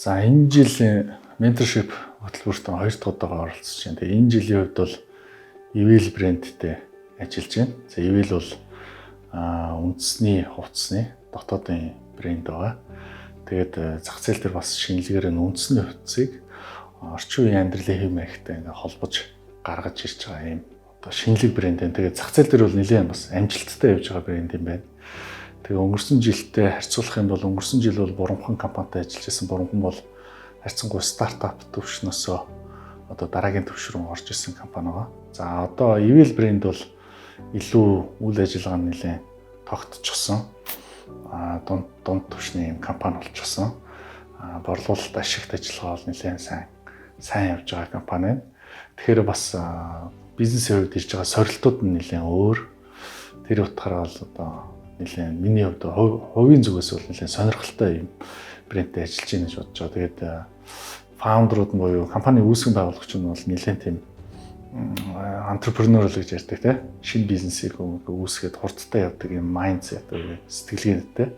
За, энэ жилийн mentorship хөтөлбөрт хоёр дахь удаага оролцож байна. Тэгээ энэ жилийн хувьд бол Evil брэндтэй ажиллаж байна. За, Evil бол үндэсний хувцсны дотоодын брэнд байгаа. Тэгээд зах зээл дээр бас шинэлгээр нь үндэсний хувцсыг орчин үеийн амьдралын хэв маягтай ингээ холбож гаргаж ирж байгаа юм одоо шинэлэг брэнд байна. Тэгээд зах зээл дээр бол нэлээд бас амжилттай явж байгаа брэнд юм байна. Тэгээ өнгөрсөн жилтэй харьцуулах юм бол өнгөрсөн жил бол Бурамхан компанитай ажиллаж байсан. Бурамхан бол харьцангуй стартап төвшнөөсөө одоо дараагийн төвш рүү орж исэн компани байгаа. За, одоо Evil брэнд бол илүү үйл ажиллагаа нь нэлээд тогтчихсон. А дунд түвшний юм компани болчихсон. Борлуулалт, ашигт ажиллагаа бол нэлээд сайн сайн явж байгаа компани байна. Тэгэхээр бас бизнесийн хувьд ирж байгаа сорилтууд нь нэлээд өөр. Тэр утгаараа бол одоо нэлээд миний хувьд, хувийн зүгээс бол нэлээд сонирхолтой юм брэндтэй ажиллаж байна гэж бодож байгаа. Тэгээд founder ууд нь буюу компани үүсгэн байгуулагч нь бол нэлээд тийм entrepreneur гэж ярьдаг, те, шинэ бизнесийг үүсгээд хурдтай явдаг юм mindset, сэтгэлгээтэй.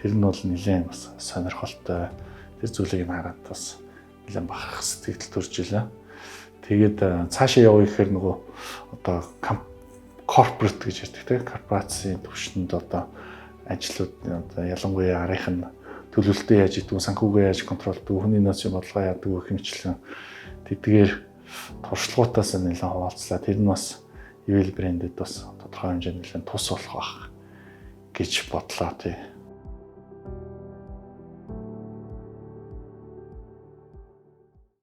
Тэр нь бол нэлээд бас сонирхолтой. Тэр зүйлийг нь хараад бас нэлээд бахарх сэтгэл төрж илээ. Тэгээд цаашаа явъя гэхээр нөгөө одоо corporate гэж ярьдаг, те, корпорацийн түвшинд одоо ажлууд, одоо ялангуяа арынх нь төлөвлөлтөө яаж хийдэг, санхүүгээ яаж control ддог, хүний нөөцийн бодлогоо яадаг гэх мэтчлэн тэдгээр туршлагуудаас нэлээд хуваалцлаа. Тэр нь бас Evil брэндэд бас тодорхой хэмжээнд нэлээд тус болох байх гэж бодлоо, тий.